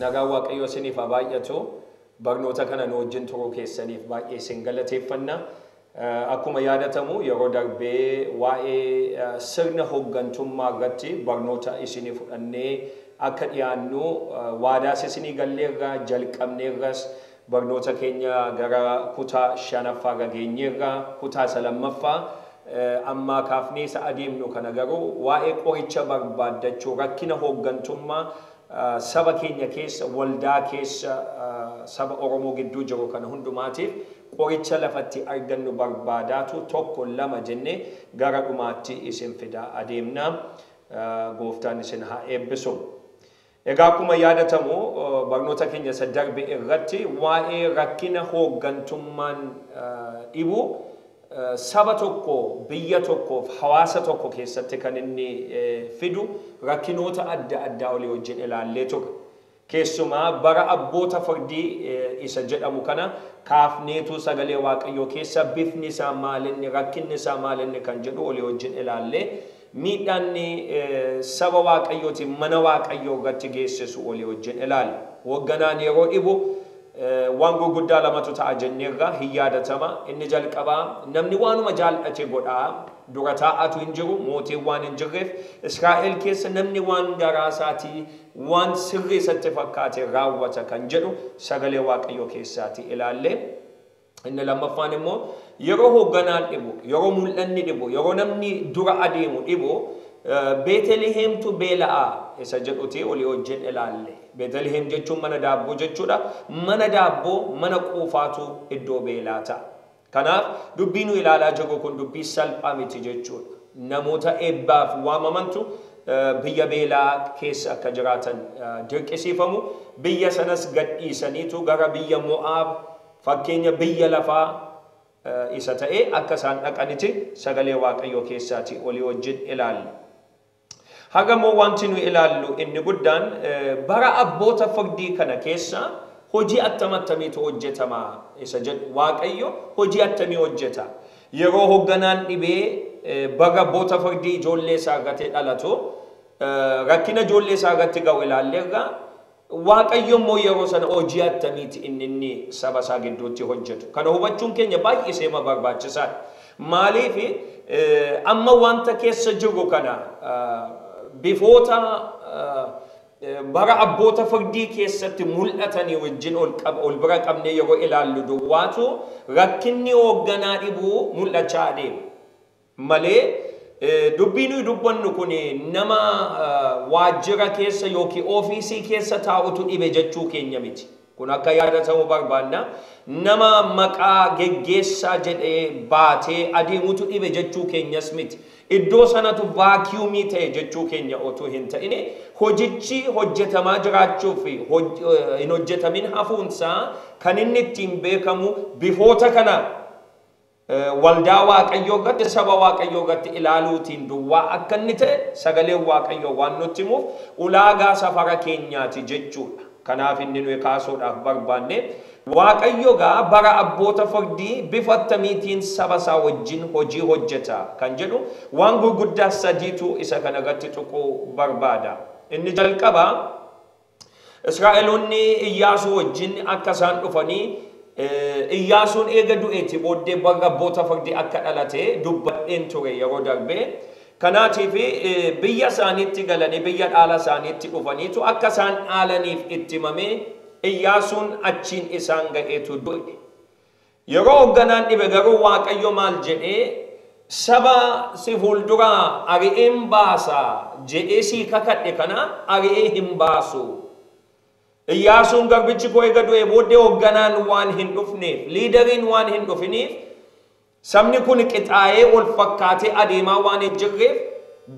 Nagaan Waaqayyoo isiniif haa baay'atu. Barnoota kana nu wajjin turuu keessaniif baay'ee isin galateeffanna. Akkuma yaadatamu yeroo darbee waa'ee sirna hooggantummaa irratti barnoota isinii fudhannee akka dhiyaannu waadaas isinii galleerra jalqabneerras barnoota keenya gara kutaa shanaffaa gageenyeerra kutaa isa lammaffaa ammaa kaafnee isa adeemnu kana garuu waa'ee qoricha barbaaddachuu rakkina hooggantummaa saba keenya keessa waldaa keessa saba Oromoo gidduu jiru kana hundumaatiif qoricha lafatti argannu barbaadaatu tokko lama jennee gara dhumaatti isin fidaa adeemna. Gooftaan isin haa eebbisu. Egaa akkuma yaadatamu barnoota keenya isa darbe irratti waa'ee rakkina hooggantummaan dhibu saba tokko biyya tokkoof hawaasa tokko keessatti kan inni fidu rakkinoota adda addaa olii wajjin ilaallee ture. Keessumaa bara abboota firdii isa jedhamu kana kaafneetu sagalee Waaqayyoo keessa bifni isaa maalinni rakkinni isaa maalinni kan jedhu olii wajjin ilaallee miidhaanni saba Waaqayyootiin mana Waaqayyoo irratti geessisu olii wajjin ilaalle. Hoogganaan yeroo dhibu waan gurguddaa lamatu ta'a jenneerra hin yaadatama. Inni jalqabaa namni waanuma jaallate godhaa dura taa'atu hin jiru mootiin waan hin jirreef Israa'el keessa namni waan garaa isaatii waan sirrii isatti fakkaate raawwata kan jedhu sagalee Waaqayyoo keessaati ilaalle. Inni lammaffaan immoo yeroo hoogganaan dhibu, yeroo mul'anni dhibu, yeroo namni dura adeemu dhibu Beeteliheemtu beela'aa isa jedhuti olii wajjin ilaalle. Beeteliheem jechuun mana daabboo jechuudha. Mana daabboo mana quufaatu iddoo beelaa ta'a. Kanaaf dubbii nu ilaalaa jirru kun dubbii salphaa miti jechuudha. Namoota eebbaaf waamamantu biyya beelaa keessa akka jiraatan dirqisiifamu. Biyya sanas gadhiisaniitu gara biyya Mo'aab fakkeenya biyya lafaa isa ta'e akka isaan dhaqaniti sagalee Waaqayyoo keessaati olii wajjin ilaalle. Haga immoo wanti nu ilaallu inni guddaan bara abboota firdii kana keessa hojii attam attamiitu hojjetama isa jedhu Waaqayyo hojii attamii hojjeta. Yeroo hoogganaan dhibee bara abboota firdii ijoollee isaa irratti dhalatu rakkina ijoollee isaa irratti ga'u ilaalleerra Waaqayyo immoo yeroo sana hojii attamiiti inni saba isaa gidduutti hojjetu. Kana hubachuun keenya baay'ee seema barbaachisaadha. Maaliif amma wanta keessa jiru kana bifoota bara abboota firdii keessatti mul'atanii wajjin ol bira qabnee yeroo ilaallu duwwaatu rakkinni hoogganaa dhibuu mul'achaa adeema. Malee dubbii nuyi dubbannu kun nama waajjira keessa yookiin ofiisii keessa taa'utu dhibe jechuu keenya miti. Kun akka yaadatamu barbaanna. Nama maqaa geggeessaa jedhee baatee adeemutu dhibe jechuu keenyas miti. Iddoo sanatu vaakiyuumii ta'e jechuu keenya otoo hin ta'in hojichi hojjetamaa jiraachuu fi hin hojjetamin hafuunsaa kan inni ittiin beekamu bifoota kana waldaa Waaqayyoo irratti saba Waaqayyoo irratti ilaaluutiin duwwaa akka inni ta'e sagaleen Waaqayyoo waan nutti himuuf ulaagaa safara keenyaati jechuudha. Kanaaf inni nuyi kaasuudhaaf barbaanne Waaqayyo gaa bara abboota firdii bifa attamiitiin saba isaa wajjin hojii hojjeta kan jedhu waan gurguddaa sadiitu isa kana irratti tuquu barbaada. Inni jalqabaa Israa'eloonni Iyyaasuu wajjin akka isaan dhufanii Iyyaasuun eega du'eeti booddee bara abboota firdii akka dhalate dubbadheen ture yeroo darbee. Kanaatiif biyya isaaniitti galanii biyya dhaala isaaniitti dhufaniitu akka isaan dhaalaniif itti himamee Iyyaasuun achiin isaan ga'eetu du'e. Yeroo hoogganaan dhibe garuu Waaqayyo maal jedhee saba si fuulduraa ari'een baasa jedhee sii kakadhe kana ari'ee hin baasu. Iyyaasuun garbichi koo eega du'e booddee hoogganaan waan hin dhufneef liidariin waan hin dhufiniif sabni kun qixaa'ee ol fakkaatee adeemaa waan hin jirreef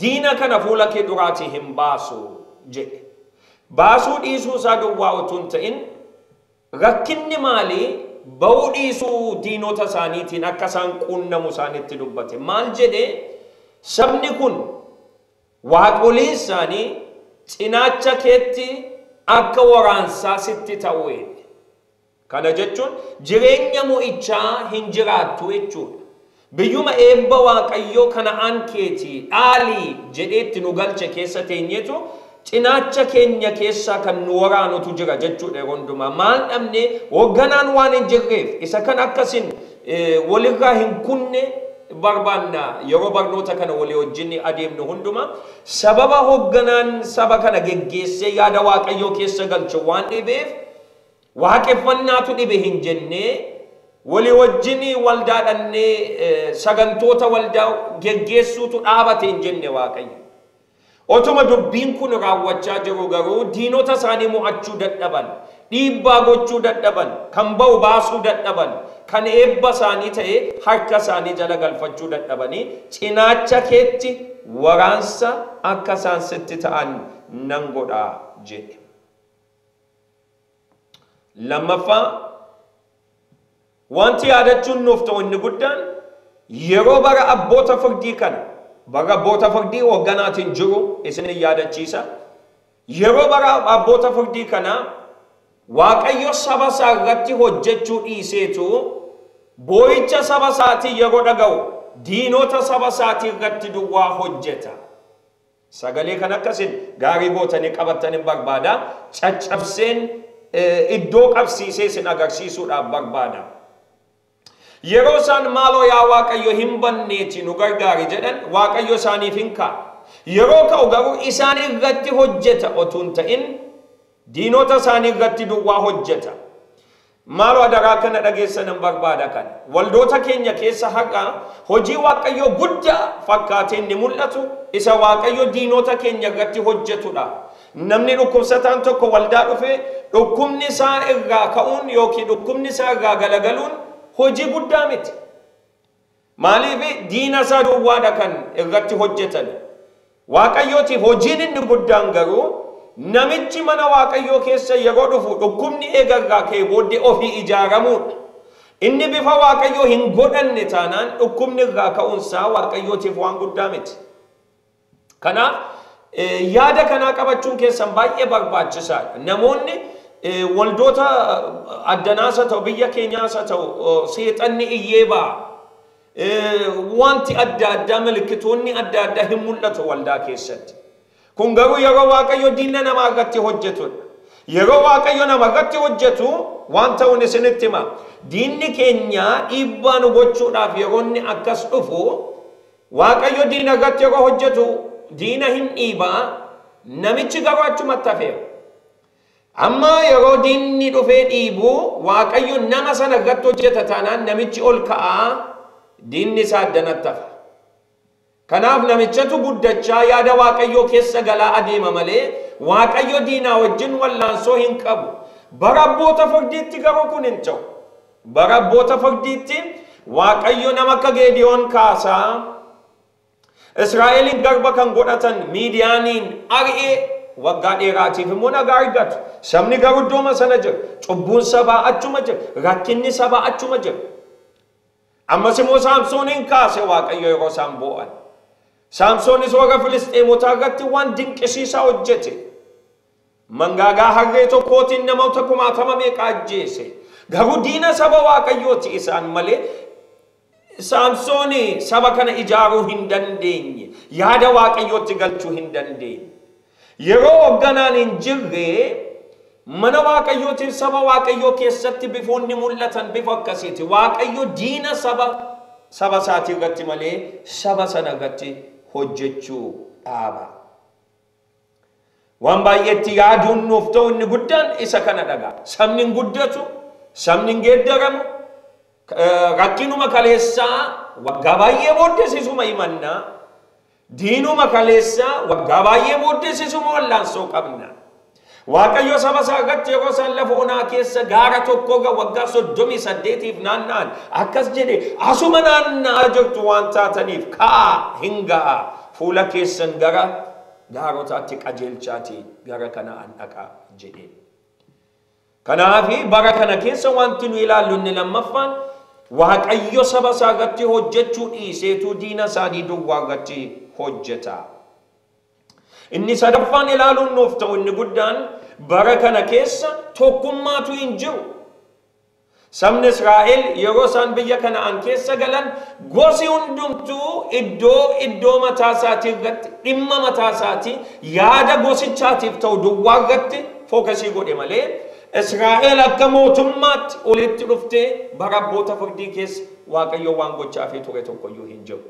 diina kana fuula kee duraatii hin baasu jedhe. Baasuu dhiisuu isaa duwwaa otoo hin ta'in rakkinni maalii ba'uu dhiisuu diinota isaaniitiin akka isaan quunnamu isaanitti dubbate. Maal jedhee sabni kun waaqolii isaanii cinaacha keetti akka waraansaa sitti ta'u. Kana jechuun jireenya mo'ichaa hin jiraattu jechuudha. Biyyuma eebba Waaqayyoo Kana'aan keetii dhaalii jedheetti nu galche keessa teenyeetu Cinaacha keenya keessaa kan nu waraanutu jira jechuudha yeroo hundumaa. Maal dhabne? Hoogganaan waan hin jirreef. Isa kan akkasin walirraa hin kunne barbaanna yeroo barnoota kana walii wajjin adeemnu hundumaa. Sababa hoogganaan saba kana geggeessee yaada Waaqayyoo keessa galchu waan dhibeef, waaqeffannaatu dhibe hin jennee, walii wajjin waldaa dhannee sagantoota waldaa geggeessuutu dhaabate hin jenne Waaqayyo. Otuma dubbiin kun raawwachaa jiru garuu diinota isaanii mo'achuu dadhaban, dhiibbaa gochuu dadhaban, kan ba'u baasuu dadhaban, kan eebba isaanii ta'e harka isaanii jala galfachuu dadhabanii, cinaacha keetti waraansa akka isaan sitti ta'an nan godhaa jedhe. Lammaffaa, wanti yaadachuun nuuf ta'u inni guddaan yeroo bara abboota firdii kana, bara abboota firdii hoogganaatiin jiru isin yaadachiisa. Yeroo bara abboota firdii kana Waaqayyo saba isaa irratti hojjechuu dhiiseetu boo'icha saba isaatii yeroo dhaga'u diinota saba isaatii irratti duwwaa hojjeta. Sagalee kan akkasin gaarii gootanii qabatanii barbaada. Caccabseen iddoo qabsiisee isin agarsiisuudhaaf barbaada. Yeroo isaan maaloo yaa Waaqayyo hin banneeti nu gargaari jedhan, Waaqayyo isaaniif hin ka'a. Yeroo ka'u garuu isaan irratti hojjeta otuu hin ta'in diinota isaanii irratti duwwaa hojjeta. Maaloo adaraa kana dhageessan hin barbaada kana. Waldoota keenya keessa haqa hojii Waaqayyoo guddaa fakkaatee inni mul'atu isa Waaqayyo diinota keenya irratti hojjetudha. Namni dhukkubsataan tokko waldaa dhufee dhukkubni isaa irraa ka'uun yookiin dhukkubni isaa irraa galagaluun hojii guddaa miti. Maaliif? Diina isaa duwwaadha kan irratti hojjetan. Waaqayyootiif hojiin inni guddaan garuu namichi mana Waaqayyoo keessa yeroo dhufu dhukkubni eega irraa ka'ee booddee ofii ijaaramuudha. Inni bifa Waaqayyoo hin godhanne taanaan dhukkubni irraa ka'uunsaa Waaqayyootiif waan guddaa miti. Kanaaf yaada kanaa qabachuun keessan baay'ee barbaachisaadha. Namoonni waldoota addanaas haa ta'u, biyya keenyaas haa ta'u, seexanni iyyee ba'a. Wanti adda addaa, mallattooonni adda addaa hin mul'atu waldaa keessatti. Kun garuu yeroo Waaqayyo diina namaa irratti hojjetudha. Yeroo Waaqayyo nama irratti hojjetu waan ta'uun isinitti hima. Diinni keenya dhiibbaa nu gochuudhaaf yeroo inni akkas dhufu, Waaqayyo diina irratti yeroo hojjetu diina hin dhiibaa, namichi garuu achumatti hafeera. Amma yeroo diinni dhufee dhiibu Waaqayyo nama sana irratti hojjeta taanaan namichi ol ka'aa, diinni isaa addanatti hafa. Kanaaf namichatu guddachaa yaada Waaqayyoo keessa galaa adeema malee Waaqayyo diinaa wajjin wallaansoo hin qabu. Bara abboota firdiitti garuu kun hin ta'u. Bara abboota firdiitti Waaqayyo nama akka Geediyoon kaasaa Israa'eliin garba kan godhatan Miidiyaaniin ari'ee waggaa dheeraatiif immoo nagaa argatu. Sabni garuu iddooma sana jira. Cubbuun sabaa achuma jira. Rakkinni sabaa achuma jira. Ammas immoo Saamsooniin kaase Waaqayyo yeroo isaan boo'an. Saamsoonis warra Filisxeemotaa irratti waan dinqisiisaa hojjete. Mangaagaa harree tokkootiin namoota kumaatama meeqa ajjeese. Garuu diina saba Waaqayyooti isaan malee Saamsooni saba kana ijaaruu hin dandeenye. Yaada Waaqayyootti galchuu hin dandeenye. Yeroo hoogganaan hin jirre mana Waaqayyootiin saba Waaqayyoo keessatti bifoonni mul'atan bifa akkasiiti. Waaqayyo diina saba isaatii irratti malee saba sana irratti hojjechuu dhaaba. Waan baay'eetti yaaduun nuuf ta'u inni guddaan isa kana dhagaa. Sabni hin guddatu, sabni hin geeddaramu, rakkinuma kaleessaa waggaa baay'ee booddesisuma himannaa, diinuma kaleessaa waggaa baay'ee booddesisuma wallaansoo qabna. Waaqayyo saba isaa irratti yeroo isaan lafa onaa keessa gaara tokko irra waggaa 38 naanna'an akkas jedhe, asuma naanna'aa jirtu waan taataniif ka'aa hin ga'a, fuula keessan gara gaarotaatti qajeelchaatii gara Kana'aan dhaqaa jedhe. Kanaafi bara kana keessa wanti nu ilaallu inni lammaffaan Waaqayyo saba isaa irratti hojjechuu dhiiseetu diina isaanii duwwaa irratti hojjeta. Inni sadaffaan ilaaluun nuuf ta'u inni guddaan bara kana keessa tokkummaatu hin jiru. Sabni Israa'el yeroo isaan biyya Kana'aan keessa galan gosi hundumtuu iddoo mataa isaatii irratti dhimma mataa isaatii yaada gosichaatiif ta'u duwwaa irratti fookasii godhe malee Israa'el akka mootummaatti olitti dhuftee bara abboota firdii keessa Waaqayyo waan gochaafii ture tokkoyyuu hin jiru.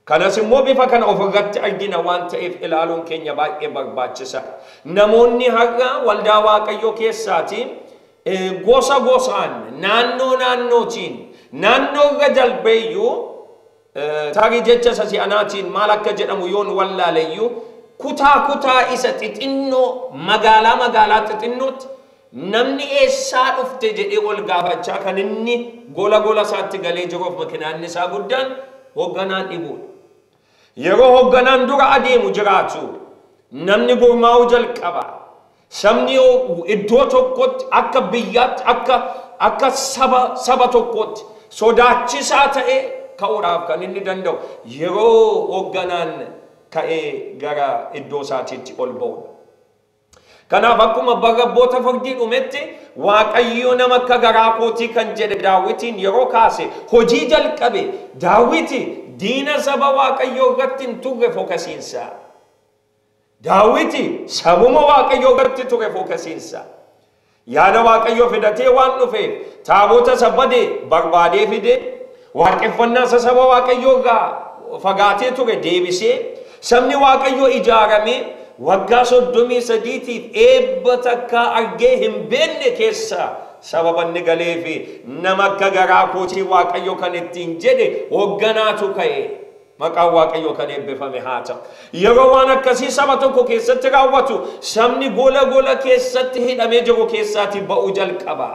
Kanas immoo bifa kana ofirratti argina waan ta'eef ilaaluun keenya baay'ee barbaachisaadha. Namoonni har'a waldaa Waaqayyoo keessaatii gosa gosaan naannoo naannootiin naannoo irra darbeeyyuu tarii jecha isa si'anaatiin maal akka jedhamu yoon wallaaleyyuu kutaa kutaa isa xixinnoo magaalaa magaalaa xixinnootti namni eessaa dhufte jedhee ol gaafachaa kan inni gola gola isaatti galee jiruuf makiinaan isaa guddaan hoogganaan dhibuudha. Yeroo hoogganaan dura adeemu jiraatu namni gurmaa'uu jalqaba. Sabni iddoo tokkotti akka biyyaatti akka saba tokkotti sodaachisaa ta'ee ka'uudhaaf kan inni danda'u yeroo hoogganaan ka'ee gara iddoo isaatiitti ol ba'udha. Kanaaf akkuma bara abboota firdii dhumetti Waaqayyo nama akka garaa kootii kan jedhe Daawitiin yeroo kaase hojii jalqabe Daawiti diina saba Waaqayyoo irratti hin turre fookasiinsa. Daawiti sabuma Waaqayyoo irratti ture fookasiinsa. Yaada Waaqayyoo fidatee waan dhufeef taabota isa bade barbaadee fide waaqeffannaa isa saba Waaqayyoo irraa fagaatee ture deebisee sabni Waaqayyoo ijaaramee waggaa 33tiif eebba takkaa argee hin beekne keessa sababa inni galee fi nama akka garaa kootii Waaqayyo kan ittiin jedhe hoogganaatu ka'e. Maqaan Waaqayyoo kan eebbifame haa ta'u. Yeroo waan akkasii saba tokko keessatti raawwatu sabni gola gola keessatti hidhamee jiru keessaatii ba'uu jalqaba.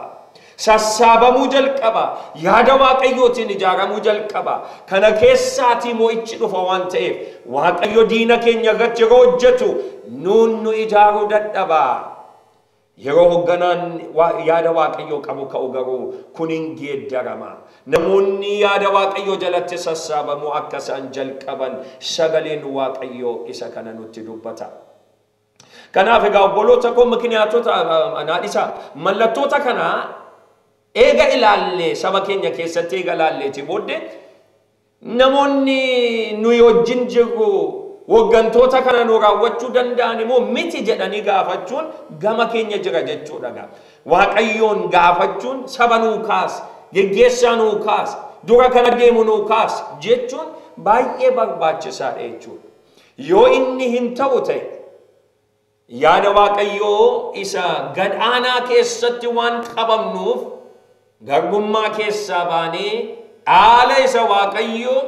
Sassaabamuu jalqaba. Yaada Waaqayyootiin ijaaramuu jalqaba. Kana keessaatii mo'ichi dhufa waan ta'eef Waaqayyo diina keenya irratti yeroo hojjetu nuun nu ijaaruu dadhaba. Yeroo hoogganaan yaada Waaqayyoo qabu ka'u garuu kun hin geeddarama. Namoonni yaada Waaqayyoo jalatti sassaabamuu akka isaan jalqaban sagaleen Waaqayyoo isa kana nutti dubbata. Kanaaf egaa obboloota koo mikiniyaatota naadhisa mallattoota kana eega ilaallee saba keenya keessatti eega ilaalleeti booddee namoonni nuyi wajjin jirru hooggantoota kana nu raawwachuu danda'an immoo miti jedhanii gaafachuun gama keenya jira jechuudha. Waaqayyoon gaafachuun saba nuu kaas, geggeessaa nuu kaas, dura kana deemu nuu kaas jechuun baay'ee barbaachisaadha jechuudha. Yoo inni hin ta'u ta'e yaada Waaqayyoo isa gadhaanaa keessatti waan qabamnuuf garbummaa keessaa baanee dhaala isa Waaqayyoo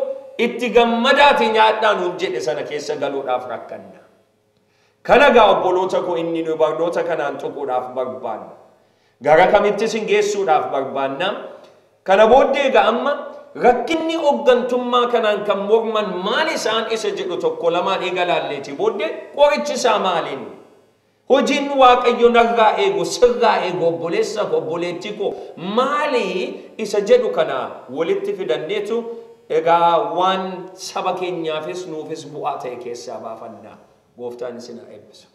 itti gammadaati nyaadhaa nuun jedhe sana keessa galuudhaaf rakkanna. Kana gaa obboloota koo inni nu barnoota kanaan tuquudhaaf barbaanna. Gara kamittis hin geessuudhaaf barbaanna. Kana booddee egaa amma rakkinni hooggantummaa kanaan kan morman maal isaan isa jedhu tokko lamaan eega laalleeti booddee qorichi isaa maaliin? Hojiin Waaqayyo narraa eegu, sirraa eegu, obboleessa koo, obboleettii koo maali isa jedhu kana walitti fidanneetu egaa waan saba keenyaafis nuufis bu'aa ta'e keessaa baafanna. Gooftaan isin haa eebbisu.